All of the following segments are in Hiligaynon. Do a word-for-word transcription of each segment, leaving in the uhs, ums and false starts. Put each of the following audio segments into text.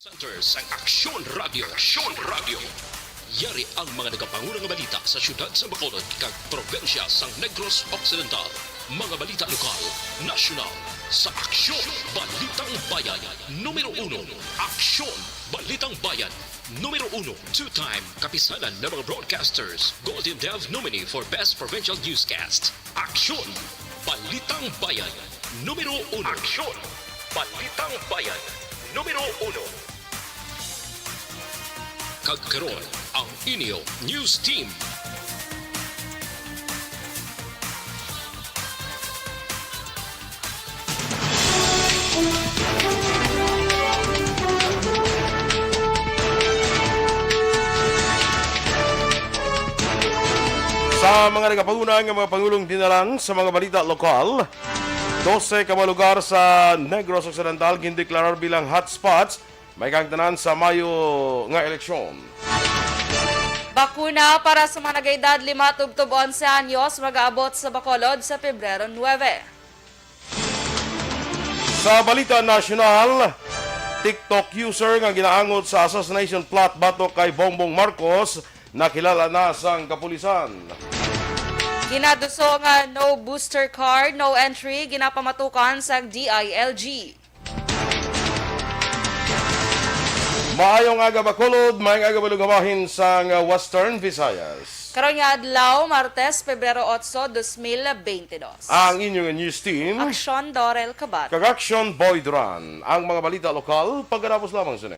Center sang Aksyon Radio. Aksyon Radio. Yari ang mga nagapanguna nga balita sa siyudad sa Bacolod kag probinsya sang Negros Occidental. Mga balita lokal, nasyonal, sa Aksyon Balitang Bayan. Numero uno, Aksyon Balitang Bayan. Numero uno, two-time kapisanan ng mga broadcasters, Golden Dove nominee for Best Provincial Newscast. Aksyon Balitang Bayan. Numero uno. Aksyon Balitang Bayan. Numero uno. Kag karon, ang inyo news team. Sa mga nagapanguna nga mga pangulong dinalan sa mga balita lokal, dose ka mga lugar sa Negros Occidental gindeklarar bilang hotspots may kang tanan sa Mayo nga eleksyon. Bakuna para sa mga nag-edad lima tubtob onse anyos mag-aabot sa Bacolod sa Pebrero nuebe. Sa balita nasyonal, TikTok user nga ginaangot sa assassination plot batok kay Bongbong Marcos nakilala na sang kapulisan. Ginaduso nga no booster card, no entry, ginapamatukan sang D I L G. Maayong aga, Bacolod. Maayong aga, Balugabahin sang Western Visayas. Karon nga adlaw, Martes, Pebrero otso, dos mil beintidos. Ang inyo nga news team, Aksyon Dorel Kabat. Kag Aksyon Boy Duran. Ang mga balita lokal, pagkatapos lamang sini.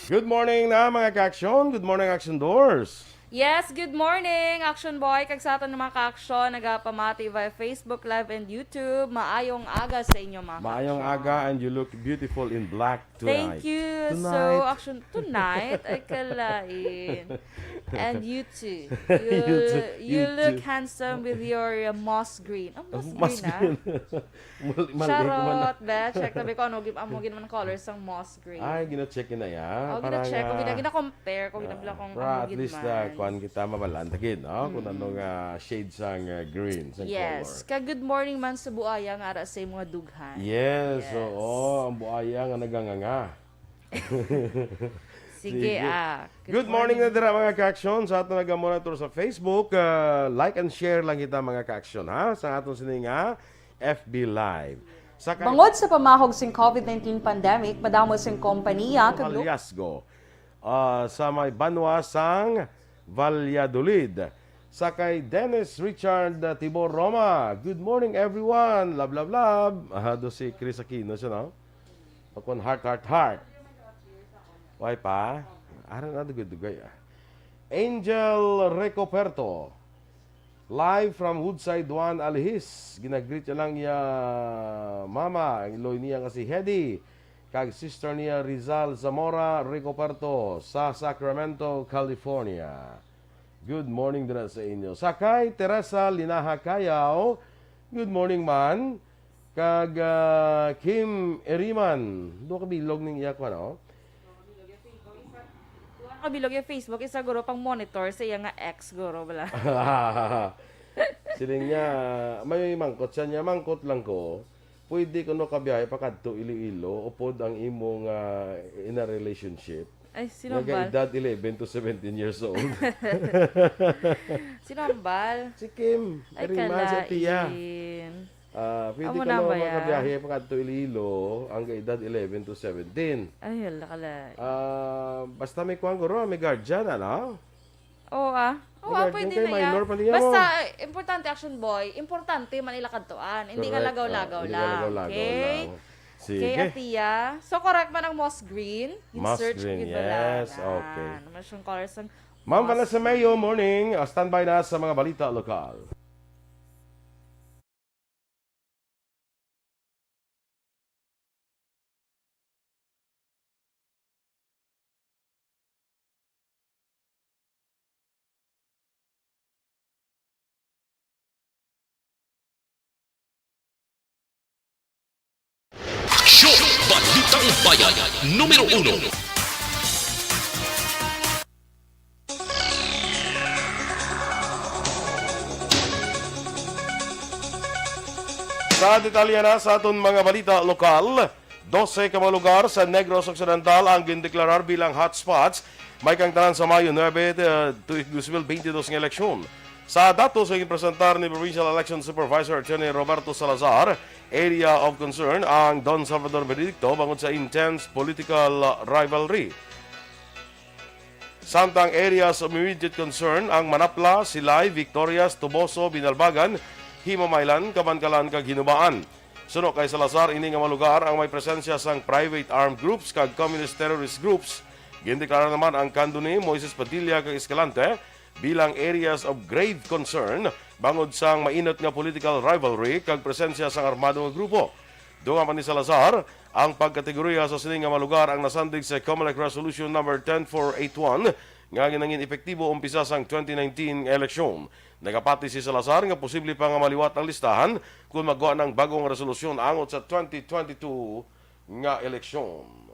Good morning na, mga ka-aksyon. Good morning, Aksyon Doors. Yes, good morning, Aksyon Boy. Kag sa aton nga mga ka-aksyon, nagapamati via Facebook Live and YouTube. Maayong aga sa inyo, mga ka-aksyon. Maayong aga, and you look beautiful in black tonight. Thank you. Tonight. So, Aksyon, tonight, ay kalain. And you too. You, You too. you You look too. handsome with your, uh, moss green. Oh, moss Moss green, ah. green. Mal-, mali ko man. Charot, be. Check na, be, kung ano, gin-, amo gid man color sang moss green. Ay, gina-check na ya. Oh, para gina-check ko, nga, gina-, gina-compare ko, ah, gina-, kung para amo at gid least, ah, man. Kuan kita, mabalaan ta gid, no? Kung Mm. ano nga shade sang, ah, green, sang Yes. color. Ka good morning man sa buaya nga ara sa imong dughan. Yes, Yes. oo, ang buaya nga naganganga. Sige, Sige. ah. Good Good morning na morning. dira, mga ka-aksyon, sa aton naga-monitor sa Facebook. Ah, like and share lang kita, mga ka-aksyon, ha, sa aton sini nga F B Live. Sa kay Bangod sa pamahog sing covid nineteen pandemic, madamo sing kompanya kag lo- Kalyasgo, ah, sa may banwa sang Valladolid. Sa kay Dennis Richard, ah, Tibor Roma, "Good morning, everyone. Love, love, love." Ah, do si Chris Aquino siya, no? Pagkuan, heart, heart, heart. Way pa? Aran na dugay-dugay, ah. Angel Recoperto, live from Woodside One, Alihis. Ginagreet niya lang iya mama, ang iloy niya nga si Hedy, kag sister niya Rizal Zamora Recoperto sa Sacramento, California. Good morning dira sa inyo. Sa kay Teresa Linaha Cayaw, good morning man. Kag, ah, Kim Eriman, duha ka bilog ning iya kuan, oh. Duha ka bilog yung Facebook, isa guro pang monitor sa iya nga ex guro, bala. Siling niya, may mangkot siya niya, mangkot lang ko, pwede kuno ka biyahe pa kadto Iloilo, upod ang imong, ah, in a relationship? Ay, sino Nga bal? edad eleven to seventeen years old. Sino ang bal? Si Kim Ay, Eriman, si Tia. kalain. Ah, pwede Amo ka na no ba yan? makabiyahe pa kadto Iloilo ang edad eleven to seventeen. Ay, hala ka lang. Ah, basta may kuwan, guro, may guardian, ano? Oo, ah. Oo, May ah, guardian pwede kay na yan. minor pa niya, Basta, oh. eh, importante, action boy, importante man ila kadtuan. Hindi nga Correct. lagaw-lagaw Ah, hindi nga lang. lagaw-lagaw Okay? lang. Okay, Sige. Atiya. So, correct man ang moss green. Moss Search green, Guevara. yes. Okay. Naman siyang colors ng Ma'am moss Vanessa green. Mayo, morning. Ah, standby na sa mga balita lokal. Balitang Bayan, numero uno. Sa detalye na sa aton mga balita lokal, dose ka mga lugar sa Negros Occidental ang gindeklarar bilang hotspots. May kaangtanan sa Mayo nuebe, eh, tuig dos mil bente dos nga eleksyon. Sa datos nga ginpresentar ni Provincial Election Supervisor Attorney Roberto Salazar, area of concern ang Don Salvador Benedicto bangod sa intense political rivalry. Samtang areas of immediate concern ang Manapla, Silay, Victorias, Toboso, Binalbagan, Himamaylan, Kabankalan, kag Hinubaan. Suno kay Salazar, ini nga mga lugar ang may presensya sang private armed groups kag communist terrorist groups. Gindeklara naman ang Candoni, Moises Padilla, kag Escalante bilang areas of grave concern bangod sang mainot nga political rivalry kag presensya sang armado nga grupo. Dungan pa ni Salazar, ang pagkategoriya sa sini nga mga lugar ang nasandig sa Comelec Resolution Number ten four eight one nga ginangin epektibo umpisa sang twenty nineteen nga eleksyon. Nagapati si Salazar nga posible pa nga maliwat ang listahan kon magwa ng bagong resolusyon angot sa twenty twenty-two nga eleksyon.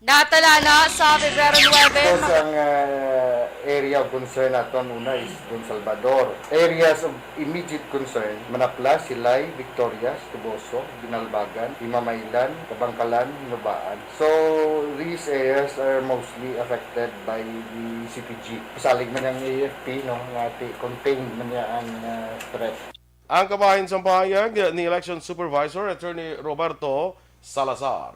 Natala na sa Pebrero nuebe, Tapos mag- ang ah, area of concern naton una is Don Salvador. Areas of immediate concern, Manapla, Silay, Victorias, Toboso, Binalbagan, Himamaylan, Kabangkalan, Hinubaan. So, these areas are mostly affected by the C P G. Salig man ang A F P, no, nga ti contained man niya ang ah, threat. Ang kabahin sang pahayag ni Election Supervisor Attorney Roberto Salazar.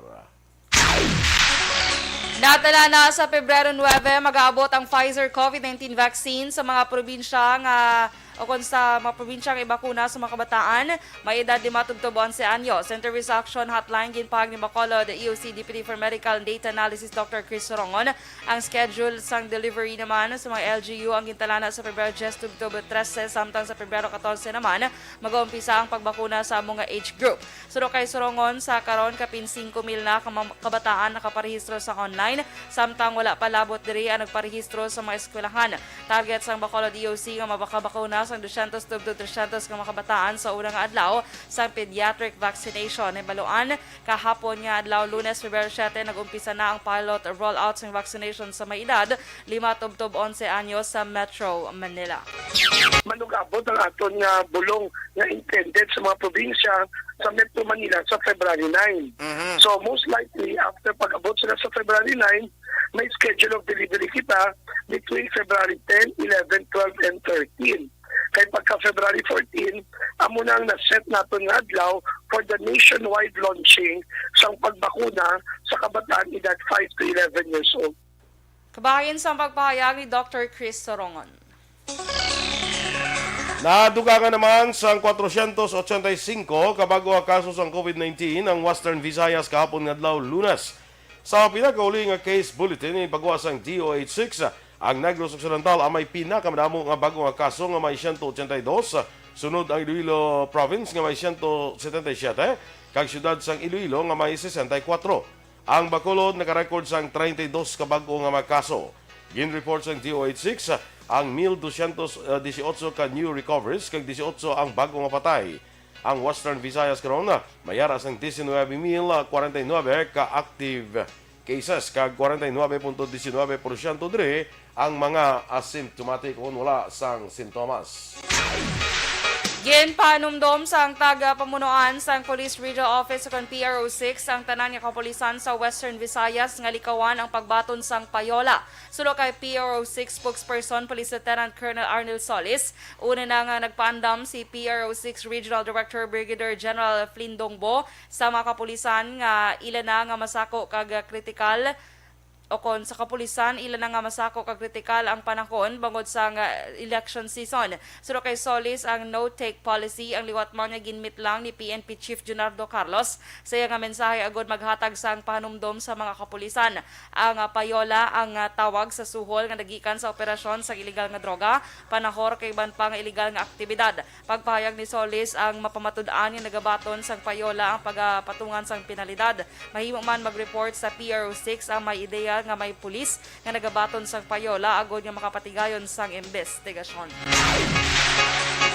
Natala na sa Pebrero nuebe, mag-aabot ang Pfizer COVID nineteen vaccine sa mga probinsya nga o kon sa mga probinsya nga ibakuna sa mga kabataan may edad lima tubtob onse anyo. Sa Interview sa Action Hotline, ginpahayag ni Bacolod E O C Deputy for Medical and Data Analysis Doctor Chris Sorongon ang schedule sang delivery naman sa mga L G U ang gintalana sa Pebrero diyes tubtob trese, samtang sa Pebrero katorse naman magaumpisa ang pagbakuna sa amo nga age group. Suno kay Sorongon, sa karon kapin singko mil na ka mga kabataan nakaparehistro sa online, samtang wala pa labot diri ang nagparehistro sa mga eskwelahan. Target sang Bacolod E O C nga mabakabakuna sang dosyentos tubtob tresyentos ka mga kabataan sa una nga adlaw sang pediatric vaccination. Hibaluan, kahapon nga adlaw, Lunes, Pebrero siete, nag-umpisa na ang pilot rollout sang vaccination sa may edad lima tubtob onse anyos sa Metro Manila. Manugabot ang aton nga bulong nga intended sa mga probinsya sa Metro Manila sa February nine. Mhm. So, most likely, after pag-abot sila sa February nine, may schedule of delivery kita between February ten, eleven, twelve, and thirteen. Kay pagka February fourteen, amo na ang na-set naton nga adlaw for the nationwide launching sang pagbakuna sa kabataan edad five to eleven years old. Kabahin sang pagpahayag ni Doctor Chris Sorongon. Nadugangan naman sang kwatrocientos ochenta y cinco ka bag-o nga kaso sang COVID nineteen ang Western Visayas kahapon nga adlaw, Lunes. Sa pinakauli nga case bulletin, ipagawa sang D O H six, ang Negros Occidental ang may pinakamadamo nga bag-o nga kaso nga may siyento ochenta y dos, sunod ang Iloilo Province nga may siyento setenta y siyete, kag siyudad sang Iloilo nga may sesenta y kuwatro. Ang Bacolod naka-record sang treinta y dos ka bag-o nga mga kaso. Gin-report sang D O H six ang mil dosyentos disiotso ka new recoveries kag disiotso ang bag-o nga patay. Ang Western Visayas karon may ara sang diecinuebe mil kwarenta y nuebe ka active cases kag kwarenta y nuebe punto diecinuebe porsyento diri ang mga asymptomatic o wala sang sintomas. Ginpahanumdom sang tagapamunuan sang Police Regional Office ukon P R O six ang tanan nga kapulisan sa Western Visayas nga likawan ang pagbaton sang payola. Suno kay P R O six spokesperson Police Lieutenant Colonel Arnel Solis, una na nga nagpaandam si P R O six Regional Director Brigadier General Flindong Bo sa mga kapulisan nga ila na nga masako kag kritikal o kon sa kapulisan, ila na nga masako kag kritikal ang panahon bangod sa nga election season. Suno kay Solis, ang no-take policy ang liwat man nga ginmit lang ni P N P Chief Junardo Carlos sa iya nga mensahe agud maghatag sang pahanumdom sa mga kapulisan. Ang, ah, payola ang, ah, tawag sa suhol nga nagikan sa operasyon sa iligal nga droga, panahor kag iban pa nga iligal nga aktibidad. Pagpahayag ni Solis, ang mapamatud-an nga nagabaton sang payola ang pagapatungan sang penalidad. Mahimo man mag-report sa P R O six ang may ideya nga may pulis nga nagabaton sang payola agod nga makapatigayon sang imbestigasyon.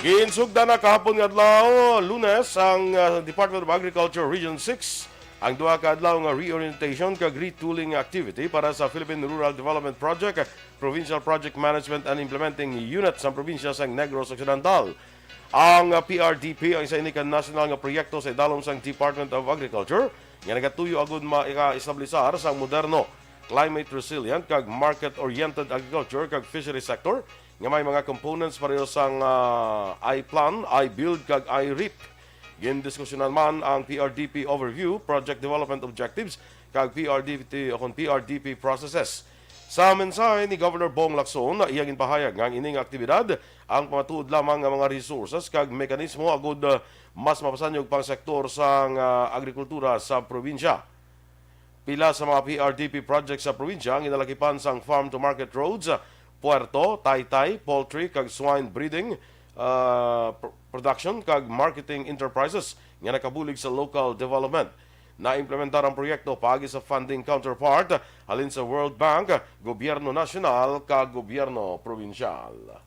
Ginsugdan na kahapon nga adlaw, Lunes, ang, ah, Department of Agriculture Region six ang duha ka adlaw nga reorientation kag retooling activity para sa Philippine Rural Development Project, Provincial Project Management and Implementing Unit sang probinsya sang Negros Occidental. Ang, ah, P R D P ang isa ini ka nasyonal nga proyekto sa idalom sang Department of Agriculture nga nagatuyo agud maika-establisar sang moderno, climate resilient kag market-oriented agriculture kag fishery sector nga may mga components pareho sang, ah, I-PLAN, I-BUILD kag I-REAP. Gindiskusyonan man ang P R D P overview, project development objectives, kag P R D P o kon P R D P processes. Sa mensahe ni Governor Bong Lacson, iya ginpahayag nga ang ining aktibidad ang pamatuod lamang nga mga resources kag mekanismo agud, ah, mas mapasanyog pang sektor sang, ah, agrikultura sa probinsya. Pila sa mga P R D P projects sa probinsya ang ginalakipan sang farm to market roads, puerto, taytay, poultry kag swine breeding, ah, pr-, production kag marketing enterprises nga nakabulig sa local development. Naimplementar ang proyekto paagi sa funding counterpart halin sa World Bank, gobyerno nasyonal kag gobyerno probinsyal.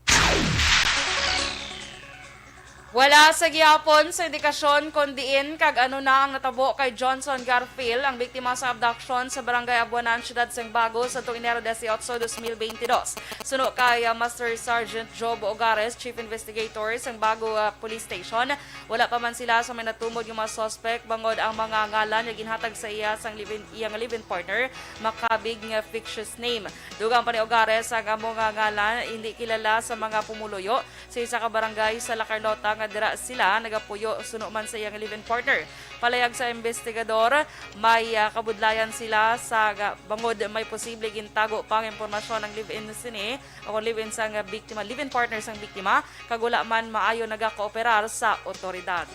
Wala sa gihapon sa indikasyon kon diin kag ano na ang natabo kay Johnson Garfield, ang biktima sa abduction sa Barangay Abuanan, Siyudad sang Bago, sa tuong Enero dieciocho, dos mil veintidós. Suno kay, ah, Master Sergeant Job Ogares, Chief Investigator sang Bago, ah, Police Station, wala pa man sila sa may natumod nga mga suspect bangod ang mga ngalan nga ginhatag sa iya sang live-in, iya nga live-in partner makabig nga fictitious name. Dugang pa ni Ogares, ang amo nga ngalan hindi kilala sa mga pumuluyo sa isa ka barangay sa La Carlota nga dira sila nagapuyo suno man sa iyang live-in partner. Palayag sa investigador, may, ah, kabudlayan sila sa ga-, bangod may posible gintago pang impormasyon ang live-in sini o kon live-in sang biktima, live-in partner sang biktima, kag wala man maayo nagakooperar sa otoridad.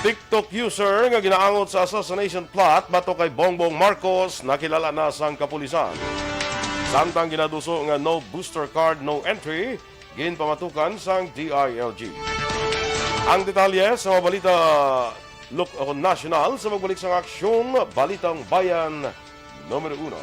TikTok user nga ginaangot sa assassination plot batok kay Bongbong Marcos nakilala na sang kapulisan. Samtang ginaduso nga no booster card, no entry, ginpamatukan sang D I L G. Ang detalye sa mga balita lok-, o nasyonal sa pagbalik sang Aksyong Balitang Bayan numero uno.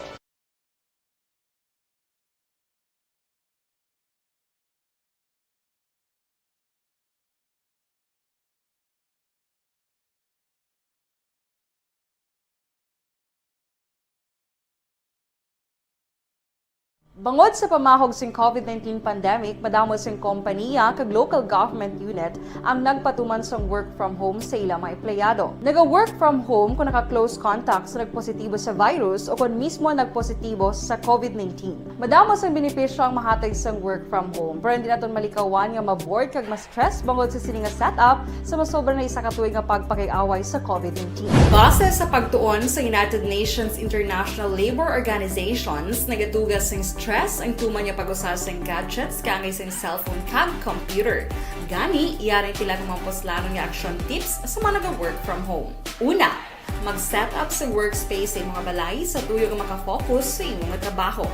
Bangod sa pamahog sing COVID nineteen pandemic, madamo sing kompaniya kag local government unit ang nagpatuman sang work from home sa ila mga empleyado. Naga-work from home kung naka-close contact sa nagpositibo sa virus o kon mismo nagpositibo sa COVID nineteen. Madamo sang benepisyo ang mahatag sang work from home, pero hindi naton malikawan nga ma-bored kag ma-stress bangod sa sini nga setup sa masobra na isa ka tuig nga pagpakig-away sa COVID nineteen. Base sa pagtuon sa United Nations International Labor Organizations, nagatuga sing stress ang tuman nga pag-usa sing gadgets kaangay sing cellphone kag computer. Gani, yari ang pila ka mga puslanon nga action tips sa mga naga-work from home. Una, mag-set up sa workspace sa imong balay sa tuyo nga maka-focus sa imong trabaho.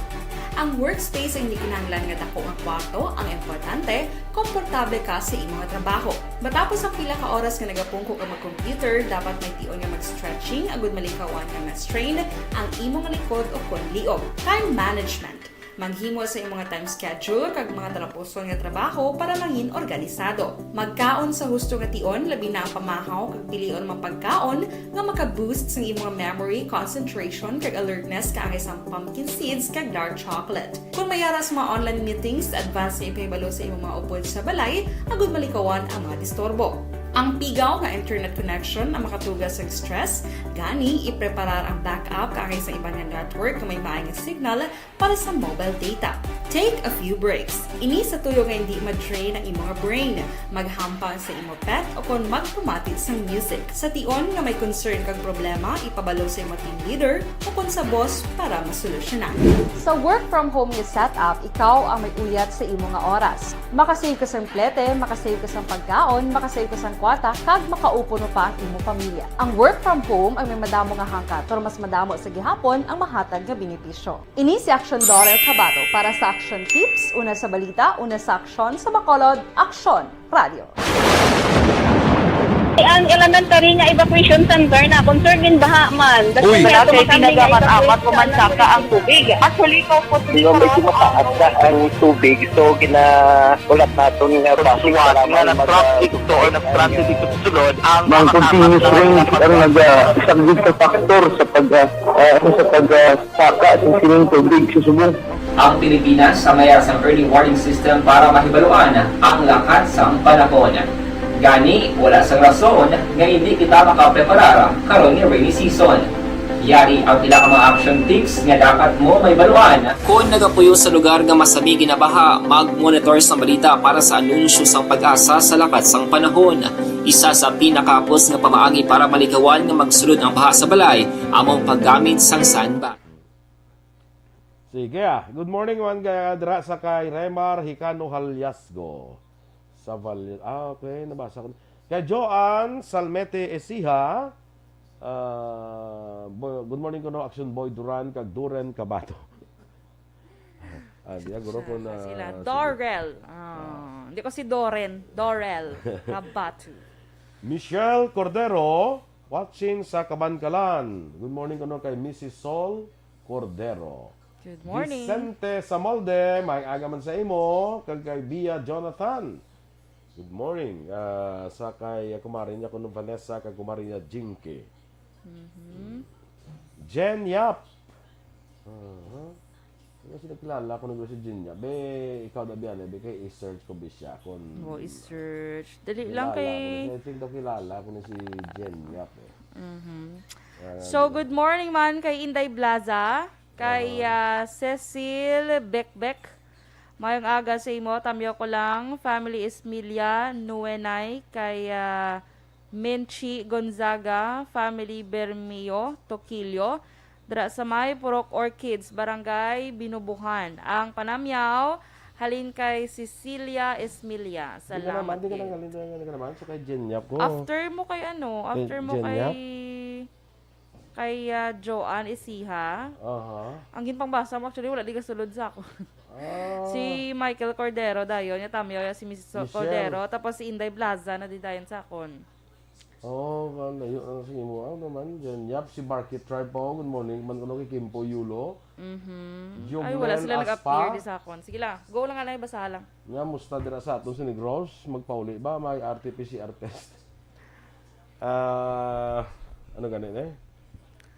Ang workspace ay hindi kinahanglan nga dako nga kwarto, ang importante, komportable ka sa imong trabaho. Matapos ang pila ka oras nga nagapungko ka mag-computer, dapat may tion nga mag-stretching agud malikawan nga ma-strain ang imong likod o kon liog. Time management. Maghimo sa imong time schedule kag mga talapuson nga trabaho para mangin organisado. Magkaon sa husto nga tion, labi na ang pamahaw, kag pilion ang mga pagkaon nga maka-boost sang imong memory, concentration, kag alertness, kaangay sang pumpkin seeds kag dark chocolate. Kon may ara sa mga online meetings, advance nga ipahibalo sa imong mga upod sa balay agud malikawan ang mga disturbo. Ang pigaw nga internet connection ang makatuga sa stress, gani ipreparar ang backup kaangay sa iban nga network nga may maayong signal para sa mobile data. Take a few breaks. Ini sa tuyo nga hindi ma-drain ang imong brain. Maghampang sa imo pet o kon magpamati sang music. Sa tion nga may concern kag problema, ipabalo sa imo team leader o kon sa boss para masolusyonan. Sa work from home nga setup, ikaw ang may uyat sa imo nga oras. Makasave ka sang plete, makasave ka sang pagkaon, makasave ka sang kwarta, kag makaupo pa ang imo pamilya. Ang work from home ay may madamo nga hangkat, pero mas madamo sa gihapon ang mahatag nga benepisyo. Ini si Aksyon Dorel Cabato para sa Aksyon Tips, una sa balita, una sa aksyon, sa Bacolod, Aksyon Radio. Ang elementary nga evacuation center na concern in baha man. Uy. Wala kay pinagamat-amat ko man saka ang tubig. Actually, ko po. Hindi mo medyo mataas na ang tubig, so ginaulat naton nga basi nga kailangan na mag-, traffic to or nag-transit dito sa sulod ang mga continuous rain ang nag-, ah, isang big factor sa pag, ah, ah, sa pag, ah, saka sa sining tubig sa Subo. Ang Pilipinas ang mayara sang early warning system para mahibaluan ang lakat sang panahon. Gani, wala sang rason nga indi kita makapreparar karon nga rainy season. Yari ang pila ka mga action tips nga dapat mo mahibaluan. Kon nagapuyo sa lugar nga masami ginabaha, mag-monitor sang balita para sa anunsyo sang PAGASA sa lakat sang panahon. Isa sa pinakahapos nga pamaagi para malikawan nga magsulod ang baha sa balay amo ang paggamit sang sandbag. Sige, ah. Good morning man kay, ah, dira sa kay Remar Hicano Halyasgo. Sa Val-, ah, okay, nabasa ko. Kay Joan Salmete Esiha, ah, bo-, good morning kuno, Action Boy Duran kag Duren Kabato. Ah, diya, guro ko na sila. Sige. Dorel. Ah, hindi ko si Doren. Dorel Kabato. Michelle Cordero, watching sa Kabankalan. Good morning kuno kay Missus Sol Cordero. Good morning. Vicente Samalde, may aga man sa imo, kag kay Bia Jonathan. Good morning. Ah, sa kay kumare niya kuno Vanessa, kag kumare niya Jinky. Mhm. Jen Yap. Aha. Hindi ko siya kilala kung nag si Jen Yap. Be, ikaw na biya na, be, kay i-search ko, be, siya kung Oh, i-search. Dali lang kilala kay ko na siya. I think daw kilala ko na si Jen Yap, eh. Mhm. Ah, So, good morning man kay Inday Blaza, kay, Ah. ah, Cecil Bekbek. Mayong aga sa imo, tamyo ko lang, family Esmilla, Nuenay, kay, ah, Menchi Gonzaga, family Bermio Toquillo, dira sa may Purok Orchids, Barangay Binubuhan. Ang panamyaw, halin kay Cecilia Esmilla. Di ka naman, Salamat, di ka Gid. naman, di ka naman. So, kay Jen Yap ko. After mo kay ano, Kay after mo Jen kay, Yap? kay, ah, Joanne Isiha. Aha. Ang ginpangbasa mo, actually, wala di kasulod sa ako. Ah. Si Michael Cordero dayon, niya tamyaw ya si Missus Michelle. Cordero, tapos si Inday Blaza na di dayon sa akon. Oh, kalayo na sa imo. Ano naman, Jen Yap, si Barkit Tribe pa, oh, good morning. Man kuno kay Kimpo Yulo. Mhm. Jugmel Ay, wala sila Aspa. nag-appear di sa akon. Sige lang, go lang anay, basaha lang. Nga, musta dira sa aton sa Negros? Magpauli ba? May R T P C R test. Ah, ano gani, eh?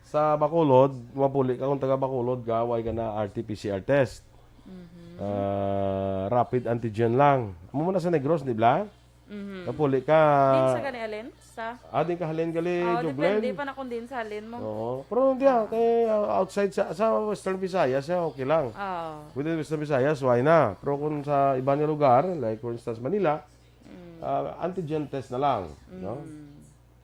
Sa Bacolod, mapuli ka kung taga Bacolod ka, way ka na R T P C R test. Mhm. Ah, rapid antigen lang. Amo man na sa Negros, di ba? Mhm. Napuli ka. Din sa gani, Alin? Sa Ah, din ka halin gali, Ah, Joglen. depende pa na kung din sa halin mo. Oo. Pero hindi, ah, Ah. kay, ah, outside sa, sa Western Visayas, eh, okay lang. Ah. Within Western Visayas, why na? Pero kung sa iba nga lugar, like for instance, Manila, Mm. ah, antigen test na lang, no? Mm.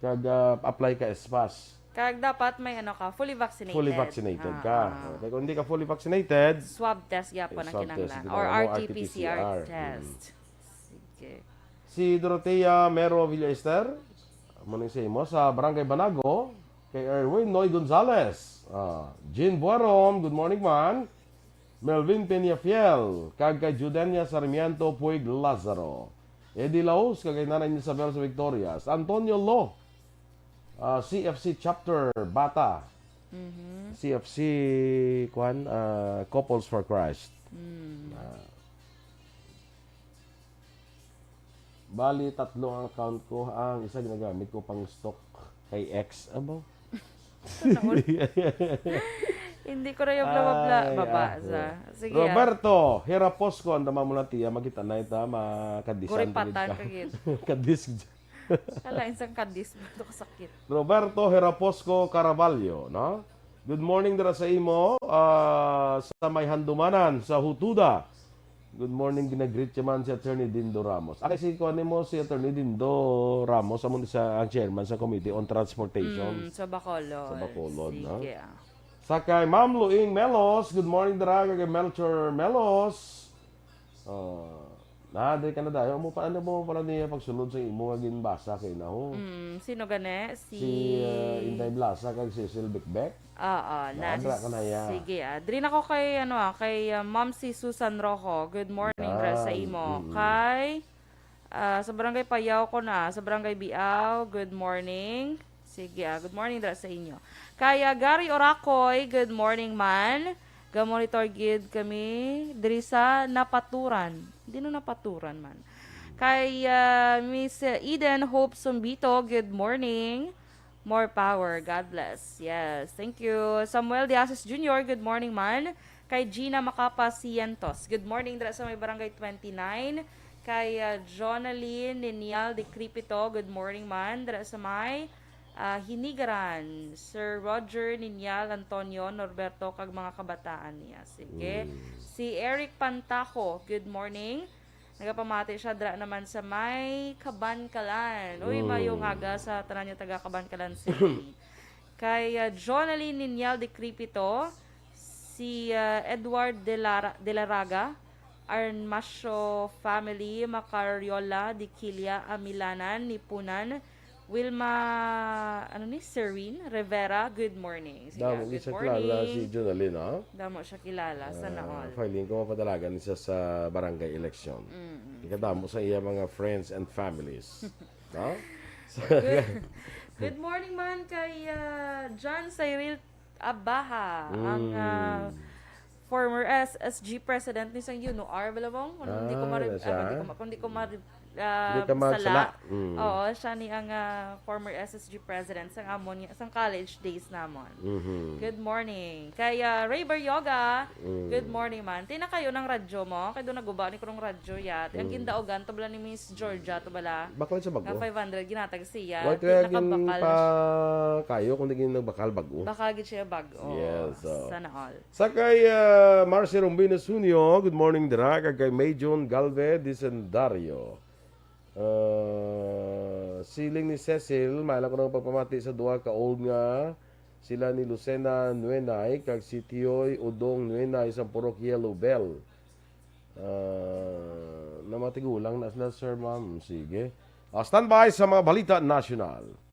Kag, ah, apply ka S-PAS. Kag dapat may ano ka, fully vaccinated. Fully vaccinated Ah, ka. ah. Okay, kung hindi ka fully vaccinated, Swab test gyapon eh, ang swab test kinahanglan. din Or ang R T P C R R. Mm. test. Sige. Si Dorothea Mero Villaester, amo ni sa imo, sa Barangay Banago, kay Erwin Noy Gonzalez. Ah, Jean Buaron, good morning, man. Melvin Peñafiel, kag kay Judenia Sarmiento Puig Lazaro. Eddie Laos, kag kay Nanay Isabel sa Victorias. Antonio Lo, ah, C F C Chapter Bata. Mhm. C F C, kwan, ah, Couples for Christ. Mm. Ah. Bali, tatlo ang account ko. Ang isa ginagamit ko pang stock kay X. Abo? Tunaon. Hindi ko rayog lawabla. Ay, Baba ah, sa. oh. Sige, ah. Roberto Heraposco, ang dama mo lang, tiya, makita na ita, makadisan Kuripatan ka gid. ka gid. Kadis. Kalain sang kadis, bato kasakit. Roberto Heraposco Caraballo, no? Good morning dira sa imo, ah, sa may Handumanan, sa Hutuda. Good morning, ginagreet siya man si Attorney Dindo Ramos. Ay, si kuan nimo, si Attorney Dindo Ramos, amo ni sa, ang chairman sa Committee on Transportation. Mm, sa Bacolod. Sa Bacolod, no? Sige, ah. Sa kay Ma'am Luing Melos, good morning, dira kay Melchor Melos. Oh, na, diri ka na dayo. Amo pa, ano mo pala niya pagsulod sa imo nga ginbasa kay na, ho? Mm, sino gani? Si Si, ah, Inday Blasa kag Cecil Bikbek? Oo, na, Nadra ka na, ya. sige, ah. Diri na ko kay, ano, ah, kay, ah, Ma'am si Susan Rojo. Good morning, ra sa Yan, imo. mm. Kay Ah, sa Barangay Payao ko na, sa Barangay Biao, good morning. Sige, ah, good morning dira sa inyo. Kay, ah, Gary Oracoy, good morning man. Ga-monitor gid kami diri sa Napaturan. Di no Napaturan man. Kay, ah, Miss Eden Hope Sumbito, good morning. More power. God bless. Yes. Thank you. Samuel De Asis Junior, good morning man. Kay Gina Macapa Cientos, good morning dira sa may Barangay twenty-nine. Kay, ah, Jonalyn Ninial de Cripito, good morning man dira sa may, ah, Hinigaran. Sir Roger Ninial, Antonio, Norberto, kag mga kabataan niya. Sige. Mm. Si Eric Pantaco, good morning. Nagapamati siya dira naman sa may Kabankalan. Uy, Mm. mayong aga sa tanan niyo taga Kabankalan City. Kay, ah, Jonalyn Ninial de Cripito, si, ah, Edward de Lara-, de la Raga, Armacio family, Macariola, Diquilia, Amilanan, Nipunan, Wilma, ano ni, Serene Rivera, good morning. Sige, Damo good isa kilala morning. Si Jonalyn, ha? Damo siya kilala, sana Ah, all. Feeling ko mapadalagan siya sa barangay election. Mm-mm. Ikadamo sa iya mga friends and families. No? So, Good, good morning man kay, ah, John Cyril Abaha, ang, Mm. ah, former S S G president ni sang UNOR, bala mo? Kung di ko Ah, mari-, wala siya. Ah, kung di ko ma-, kung di ko mari-, ah, Di ka magsala. Sala. Mm. Oo, siya ni ang, ah, former S S G president sang amon, sang college days namon. Mhm. Good morning. Kay, ah, Ray Baryoga, Mm. Good morning man. Tina kayo ng radyo mo? Kay doon naguba ni kurong radyo yat. Ang Mm. gindaugan to bala ni Miss Georgia to bala. Bakal sa bago. Nga five hundred ginatag siya. Wala Di kaya gin nakabakal pa na siya. Kayo kung di gin nagbakal bago. Baka gid siya bago. Yes, so. Sana all. Sa kay, ah, Marcy Rombino Sunio, good morning, dira. Kag kay May June Galve Disendario. Ah, siling ni Cecil, maayo lang ko nang pagpamati sa duha ka old nga sila ni Lucena Nuenay kag si Tioy Udong Nuenay sa Purok Yellow Bell. Ah, namatigulang na sila, sir, ma'am. Sige. Ah, standby sa mga balita nasyonal.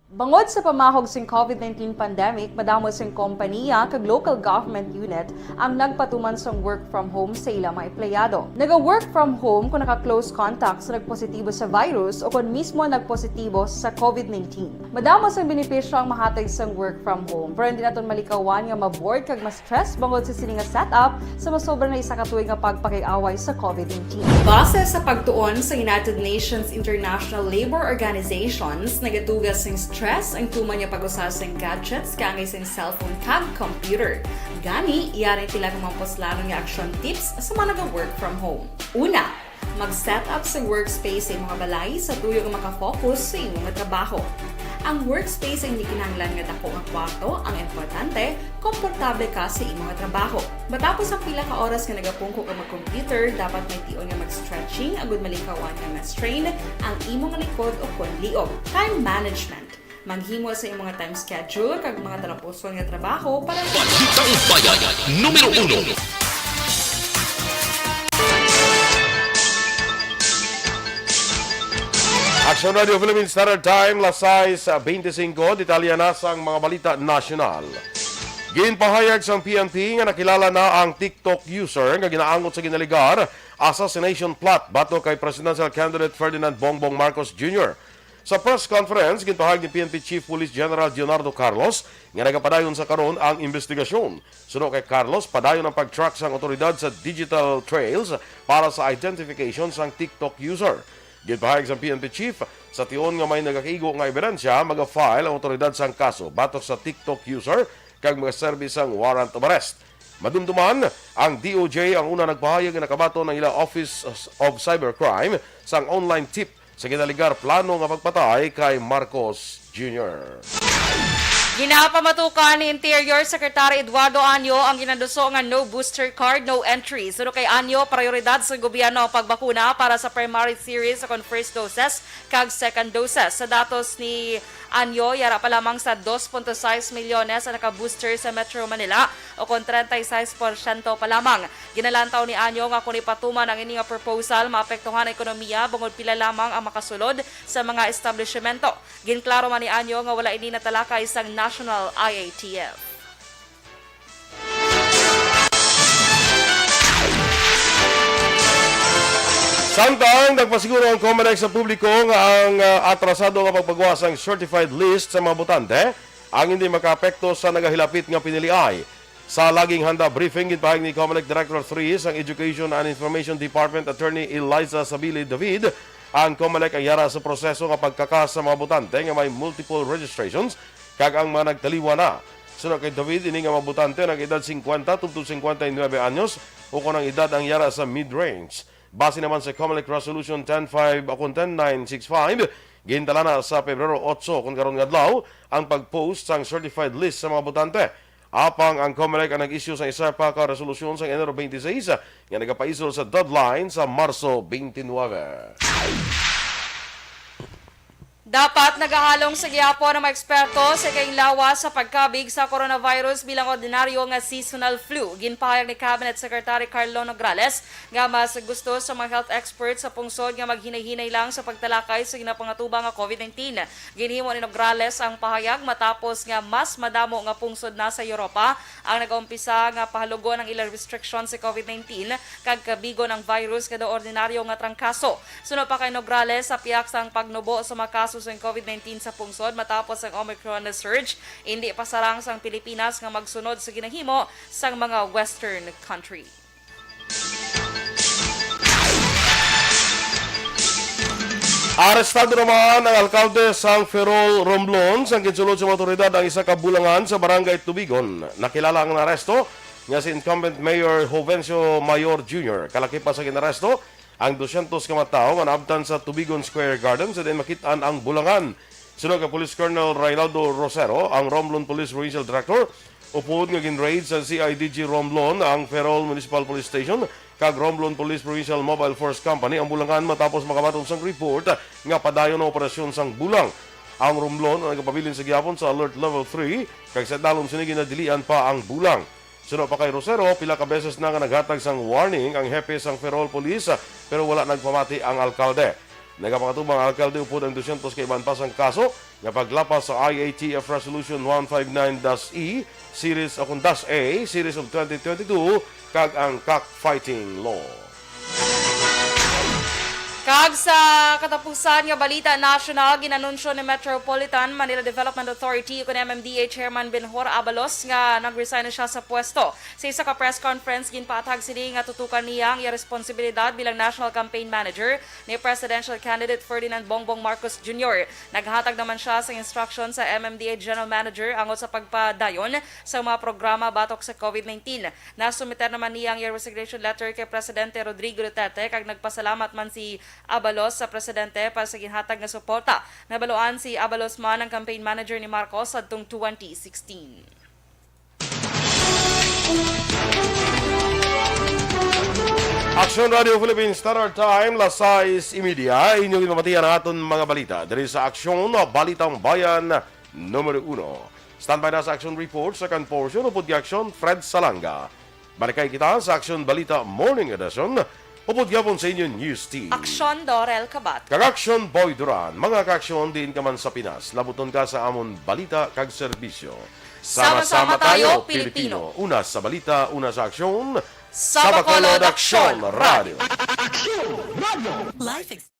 Bangod sa pamahog sing COVID nineteen pandemic, madamo sing kompaniya kag local government unit ang nagpatuman sang work from home sa ila mga empleyado. Naga-work from home kung naka-close contact sa nagpositibo sa virus o kon mismo nagpositibo sa COVID nineteen. Madamo sang benepisyo ang mahatag sang work from home, pero hindi naton malikawan nga ma-bored kag ma-stress bangod sa sini nga setup sa masobra na isa ka tuig nga pagpakig-away sa COVID nineteen. Base sa pagtuon sa United Nations International Labour Organizations, nagatuga sing stress ang tuman nga pag-usa sing gadgets kaangay sing cellphone kag computer. Gani, yari tila nga mga puslanon nga action tips sa mga naga-work from home. Una, mag-set up sa workspace sa imo nga balay sa tuyo nga makafocus sa imo nga trabaho. Ang workspace ay hindi kinahanglan nga dako nga kwarto ang importante, komportable ka sa imo nga trabaho. Matapos ang pila ka oras nga nagapungko ka mag-computer, dapat may tion nga mag-stretching agud malikawan nga ma-strain ang imo nga likod o kon liog. Time management. Maghimo sa imo nga time schedule kag mga talapuson nga trabaho para Balitang Bayan, numero uno. Sa Radio Philippine Standard Time, las sais beintisinco, detalye na sang mga balita nasyonal. Ginpahayag sang P N P nga nakilala na ang TikTok user nga ginaangot sa ginaligar assassination plot batok kay presidential candidate Ferdinand Bongbong Marcos Junior. Sa press conference, ginpahayag ni P N P Chief Police General Leonardo Carlos nga nagapadayon sa karon ang investigasyon. Suno kay Carlos, padayon ang pag-track sang awtoridad sa digital trails para sa identification sang TikTok user. Ginpahayag sang P N P chief, sa tion nga may nagakaigo nga ebidensya, maga-file ang awtoridad sang kaso batok sa TikTok user kag magaserbi sang warrant of arrest. Madumduman, ang D O J ang una nagpahayag nga nakabaton ang ila Office of Cybercrime sang online tip sa ginaligar plano nga pagpatay kay Marcos Junior. Ginapamatukan ni Interior Secretary Eduardo Anyo ang ginaduso nga no booster card, no entry. Suno kay Anyo, prioridad sa gobyerno ang pagbakuna para sa primary series o kon first doses kag second doses. Sa datos ni Anyo, yara pa lamang sa dos punto sais milyones ang naka-booster sa Metro Manila, o kon treinta y seis porsyento pa lamang. Ginalantaw ni Anyo nga kung ipatuman ang ini nga proposal, maapektuhan ang ekonomiya bangod pila lamang ang makasulod sa mga establishmento. Ginklaro man ni Anyo nga wala ini natalakay sang National I A T F. Samtang nagpasiguro ang Comelec sa publiko nga ang, ah, atrasado nga pagpagawa sang certified list sa mga botante ang hindi makaapekto sa nagahilapit nga piniliay. Sa laging handa briefing, ginpahayag ni Comelec Director three sang Education and Information Department, Attorney Eliza Sabili David, ang Comelec ang yara sa proseso nga pagkakas sa mga botante nga may multiple registrations kag ang mga nagtaliwan na. Suno kay David, ini nga mga botante nag-edad singkwenta tubtob singkwenta y nuebe anyos, ukon ang edad ang yara sa mid-range. Base naman sa Comelec Resolution ten five, akon ten nine six five, gintala na sa Pebrero otso, kon karon nga adlaw, ang pag-post sang certified list sa mga botante. Apang ang Comelec ang nag-issue sa isa pa ka resolusyon sa Enero twenty-six nga nagapaisol sa deadline sa Marso twenty-nine. Dapat nagahalong sa gihapon ang mga eksperto sa kainglawa sa pagkabig sa coronavirus bilang ordinaryo nga seasonal flu. Ginpahayag ni Cabinet Secretary Carlo Nograles nga mas gusto sa mga health experts sa pungsod nga maghinay-hinay lang sa pagtalakay sa ginapangatubang nga COVID nineteen. Ginhimo ni Nograles ang pahayag matapos nga mas madamo nga pungsod na sa Europa ang nagaumpisa nga pahalugon ang ilang restriction sa COVID nineteen kag kabigon ang virus nga daw ordinaryo nga trangkaso. Suno pa kay Nograles, sa pihak sang pagnubo sa mga kaso sang COVID nineteen sa pungsod matapos ang Omicron na surge, indi pa sarang sang Pilipinas nga magsunod sa ginahimo sang mga Western country. Arestado naman ang alkalde sang Ferrol, Romblon, sang ginsulod sa mga awtoridad ang isa ka bulangan sa barangay Tubigon. Nakilala ang naaresto nga si incumbent Mayor Jovencio Mayor Junior. Kalaki pa sa ginaresto ang dusyentos ka mga tawo nga naabtan sa Tubigon Square Garden sa diin makit-an ang bulangan. Suno kay Police Colonel Reynaldo Rosero, ang Romblon Police Provincial Director, upod nga gin-raid sa C I D G Romblon ang Ferrol Municipal Police Station kag Romblon Police Provincial Mobile Force Company ang bulangan matapos makabaton sang report nga padayon ang operasyon sang bulang. Ang Romblon ang nagapabilin sa gihapon sa Alert Level three kag sa idalom sini ginadilian pa ang bulang. Suno pa kay Rosero, pila ka beses na nga naghatag sang warning ang hepe sang Ferrol Police, pero wala nagpamati ang alkalde. Nagapakatubang ang alkalde upod ang dusyentos ka iban pa sang kaso nga paglapas sa I A T F Resolution one five nine dash E Series, o kon dash A Series of twenty twenty-two, kag ang cockfighting law. Kag sa katapusan nga balita nasyonal, ginanunsyo ni Metropolitan Manila Development Authority, ukon M M D A Chairman Benhur Abalos nga nag-resign na siya sa pwesto. Sa isa ka press conference, ginpaathag sini nga tutukan niya ang iya responsibilidad bilang National Campaign Manager ni Presidential Candidate Ferdinand Bongbong Marcos Junior. Naghatag naman siya sa instruction sa M M D A General Manager angot sa pagpadayon sa mga programa batok sa COVID nineteen. Nasumiter naman niya ang iya resignation letter kay Presidente Rodrigo Duterte kag nagpasalamat man si Abalos sa Presidente para sa ginhatag nga suporta. Nabaluan si Abalos man ang campaign manager ni Marcos sadtong twenty sixteen. Aksyon Radio Philippines Standard Time, las sais y media. Inyo ginpamatian ang aton mga balita diri sa Aksyon, Balitang Bayan, numero uno. Standby na sa Aksyon Report, second portion, upod kay Aksyon Fred Salanga. Balikay kita sa Aksyon Balita Morning Edition, Upod gyapon sa inyo news team. Aksyon, Dorel Kabat. Kag Aksyon, Boy Duran. Mga kaaksyon, diin ka man sa Pinas, labuton ka sa amon balita kag serbisyo. Sama-sama tayo, Pilipino. Una sa balita, una sa aksyon. Sa Bacolod, Aksyon, Radyo. Life